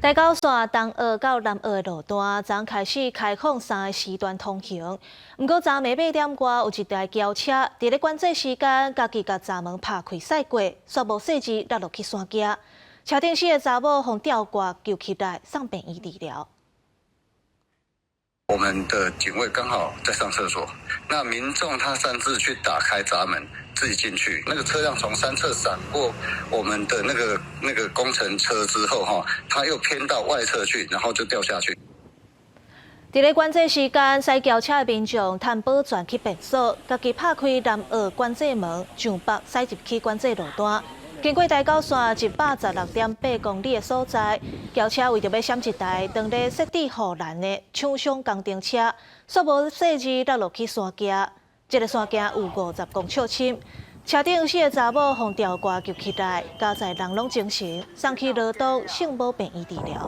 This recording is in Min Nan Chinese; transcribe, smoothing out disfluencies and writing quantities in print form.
台九線東澳到南澳的路段，昨昏開始開放三個時段通行。毋過昨暝8點外，有一台轎車佇咧管制時間，家己共閘門拍開駛過，煞無細緻落落去山徑。車頂四個查某予吊掛救起來，送病院治療。我們的警衛剛好在上廁所，那民眾他擅自去打開閘門，自己進去，那個車輛從山側閃過我們的那個工程車之後，哈，他又偏到外側去，然後就掉下去。佇咧管制時間，駛轎車的民眾趁保全去便所，家己拍開南澳管制門，上北駛入去管制路段。經過台九線116.8公里的所在，轎車為著欲閃一台當咧設置護欄的廠商工程車，煞無細緻落落去山徑。這个山徑有50公尺深，車頂四個查某予吊掛救起來，佳哉人攏精神，送去羅東聖母病院治療。